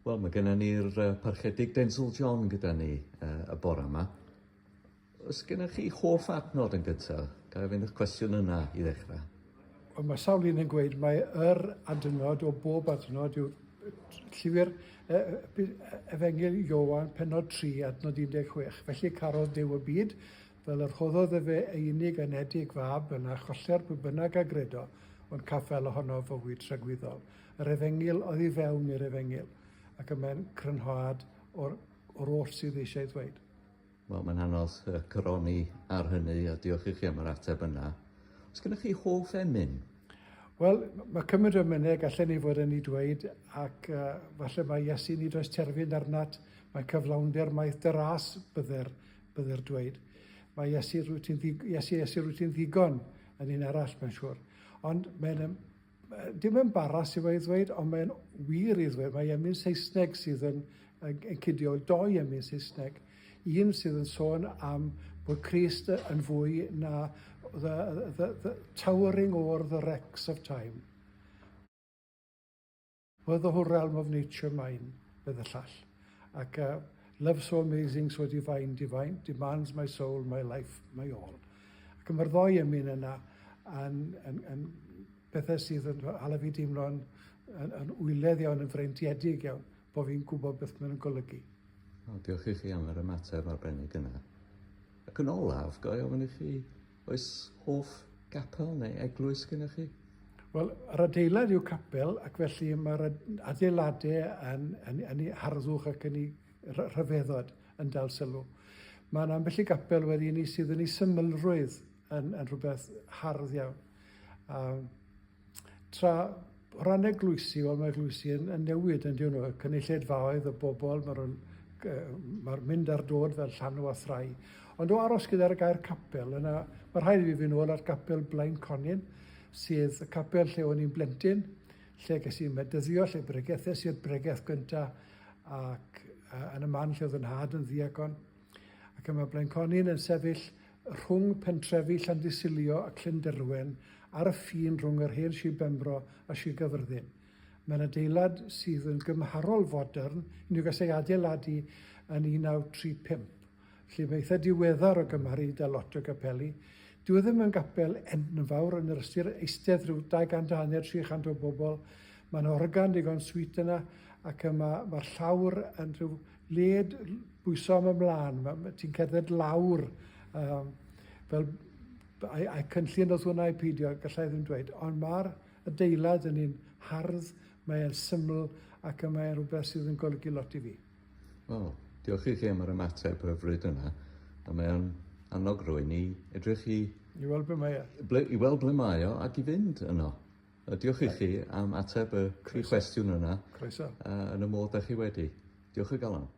Wel, mae gennym ni'r Parchedig Denzel John gyda ni y bore yma. Oes gennych chi hoff adnod yn gyntaf? Ga i ofyn eich cwestiwn yna i ddechrau? Wel, mae sawl un yn gweud mai yr adnod o bob adnod yw llyfr Efengyl Ioan, pennod 3, adnod 16. Felly carodd Duw y byd, fel yr rhoddodd efe ei unig anedig fab, yna choller pwy bynnag a gredo, ond caffael ohono fywyd tragwyddol. Yr Efengyl oddi fewn i'r Efengyl, ac y mae'n crynhoad o'r, o'r oll sydd eisiau ddweud. Wel, mae'n anodd coroni ar hynny, a diolch i chi am yr ateb yna. Oes gennych chi hoff emyn? Wel, mae cymaint o emynau gallen ni fod yn ei dweud, ac uh, falle mae Iesu nid oes terfyn arnat, mae cyflawnder maith dy ras, bydde'r bydde'r dweud. Mae Iesu, rwyt ti'n Iesu, Iesu, rwyt ti'n ddigon yn un arall, mae'n siŵr. Ond mae'n dim embaras yw ei ddweud, ond mae'n wir i ddweud, mae emyn Saesneg sydd yn, yn, yn cydio, doi emyn Saesneg. Un sydd yn sôn am bod Crist yn fwy na the, the, the towering o'er the wrecks of time. Were the whole realm of nature mine, bydd y llall. Ac uh, love so amazing, so divine, divine, demands my soul, my life, my all. Ac mae'r ddoi emyn yna yn, yn, yn pethau sydd yn hala fi deimlo'n yn, yn wyledd iawn, yn freintiedig iawn, bod fi'n gwybod beth mae'n golygu. O, diolch i chi am yr ymateb arbennig yna. Ac yn olaf, ga i ofyn i chi, oes hoff gapel neu eglwys gennych chi? Wel, yr adeilad yw capel, ac felly mae'r adeiladau yn, yn, yn ei harddwch ac yn ei rhyfeddod yn dal sylw. Mae yna ambell i gapel wedi ni sydd yn ei symlrwydd yn, yn rhywbeth hardd iawn. Um, Tra, o ran eglwysi, wel mae eglwysi yn, yn newid yn dyn nhw, cynulleidfaoedd y bobl, mae nhw'n mae'r mynd a'r dod fel llanw a thrai. Ond o aros gyda'r gair capel, yna mae rhaid i fi fynd ôl at gapel Blaen Conin, sydd y capel lle o'n i'n blentyn, lle ges i'n medyddio, lle bregethes i'r bregeth gyntaf, ac yn y man lle oedd yn nhad yn ddiacon. Ac y mae Blaenconin yn sefyll rhwng pentrefi Llandysilio a Clunderwen ar y ffin rhwng yr hen Sir Benfro a Sir Gaerfyrddin. Mae'n adeilad sydd yn gymharol fodern, unrhyw gas ei adeiladu yn 1935, felly mae eitha diweddar o gymharu gyda lot o gapeli. Dyw e ddim yn gapel enfawr yn yr ystyr eistedd rhyw 200 a hanner, 300 o bobl. Mae'n organ digon sweet yna ac mae'r ma llawr yn rhyw led bwyso am ymlaen, ti'n cerdded lawr um, fel ai, ai cynllun oedd hwnna i peidio, gallai ddim dweud, ond mae'r adeilad yn un hardd, mae'n syml ac mae'n rhywbeth sydd yn golygu lot i fi. Wel, diolch i chi am yr ymateb hyfryd yna, a mae'n annog rwy'n i edrych i... I weld ble mae e. Ble, I weld ble mae o ac i fynd yno. Diolch i chi am ateb y cri chwestiwn yna. Croeso. Yn y modd da chi wedi. Diolch o galon.